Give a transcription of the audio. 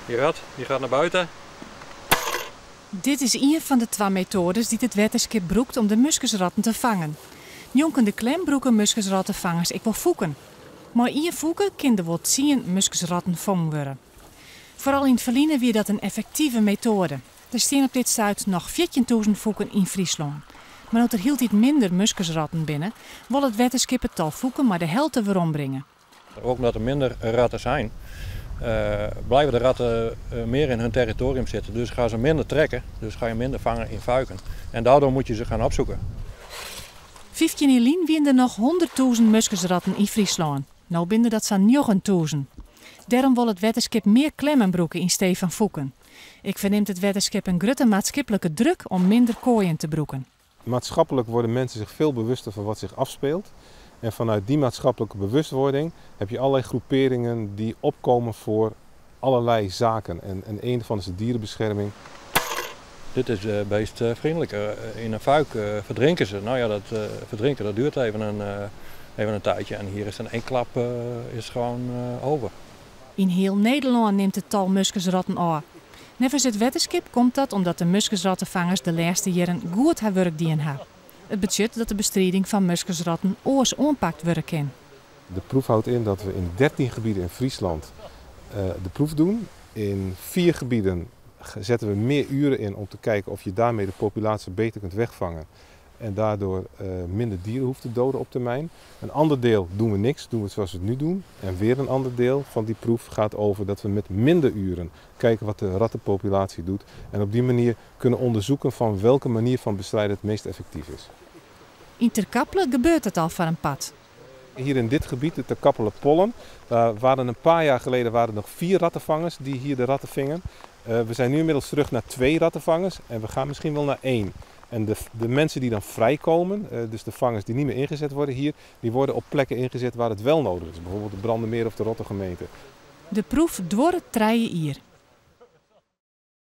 Die rat die gaat naar buiten. Dit is ien fan de twa metoades dy't it wetterskip brûkt om de muskusratten te fangen. Njonken de klem brûke muskusrattefangers ek wol fûken. Mei ien fûke kin der wol tsien muskusratten fongen wurde. Foaral yn it ferline wie dat in effektive metoade. Der stean op dit stuit noch 14.000 fûken yn Fryslân. Mar no't der hieltyd minder muskusratten binne, wol it wetterskip it tal fûken mei de helte werombringe. Ook omdat er minder ratten zijn, blijven de ratten meer in hun territorium zitten. Dus gaan ze minder trekken, dus ga je minder vangen in fuiken. En daardoor moet je ze gaan opzoeken. 15 jier lyn wiene der noch 100.000 muskusratten yn Fryslân. No binne dat sa'n 9.000. Dêrom wol it wetterskip mear klemmen brûke yn stee fan fûken. Ek fernimt it wetterskip in grutte maatskiplike druk om minder koaien te brûken. Maatschappelijk worden mensen zich veel bewuster van wat zich afspeelt. En vanuit die maatschappelijke bewustwording heb je allerlei groeperingen die opkomen voor allerlei zaken. En een daarvan is de dierenbescherming. Dit is beestvriendelijk. In een fuik verdrinken ze. Nou ja, dat verdrinken dat duurt even een tijdje. En hier is in één klap is gewoon over. Yn hiel Nederlân nimt it tal muskusratten ôf. Neffens it wetterskip komt dat omdat de muskusrattefangers de lêste jierren goed har wurk dien ha. It betsjut dat de bestriding fan muskusratten oars oanpakt wurde kin. De proef houdt in dat we in 13 gebieden in Friesland de proef doen. In 4 gebieden zetten we meer uren in om te kijken of je daarmee de populatie beter kunt wegvangen. En daardoor minder dieren hoeft te doden op termijn. Een ander deel doen we niks, doen we het zoals we het nu doen. En weer een ander deel van die proef gaat over dat we met minder uren kijken wat de rattenpopulatie doet. En op die manier kunnen onderzoeken van welke manier van bestrijden het meest effectief is. Yn Terkaple gebeurt it al foar in part. Hier in dit gebied, de Terkaple-Pollen, daar waren een paar jaar geleden waren er nog 4 rattenvangers die hier de ratten vingen. We zijn nu inmiddels terug naar 2 rattenvangers en we gaan misschien wel naar 1. En de mensen die dan vrijkomen, dus de vangers die niet meer ingezet worden hier, die worden op plekken ingezet waar het wel nodig is. Bijvoorbeeld de Brandemeer of de Rottegemeente. De proef duorret 3 jier.